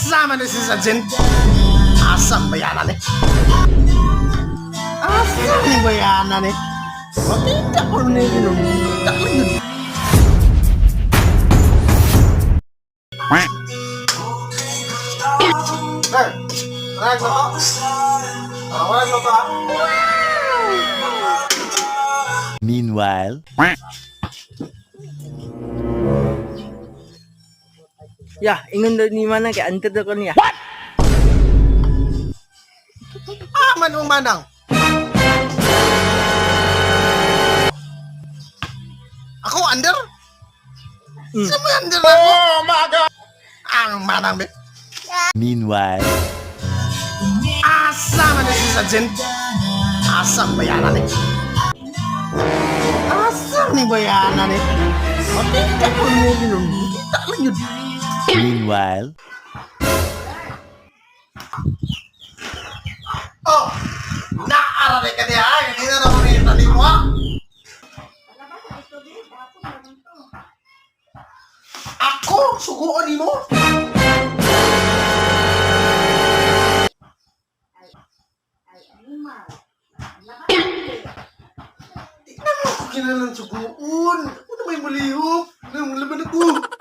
Asa man ni si Sergeant? Asa ang bayanan eh? Asa ang bayanan eh? Makita ko na yun. Kita ko yun. Sir, wala nagluto? Ah, wala nagluto ah. Meanwhile. Ya, ingon daw ni Manang kay anter daw ko niya. Ah, manong manang. Ako, under? Sa mo under ako? Oh my God! Ang manang, be. Meanwhile. Asa man ni si Sergeant? Asa ang bayanan eh? Asa ni bayanan eh? Makita ko na yun. Kita lang yun. Meanwhile. Oh! Naarare ka niya! Kanina na kumita ni mo ah! Ako? Suguan ni mo? Di na mo ako kinalang suguon. Ako na may mulihok. Nang laban ako.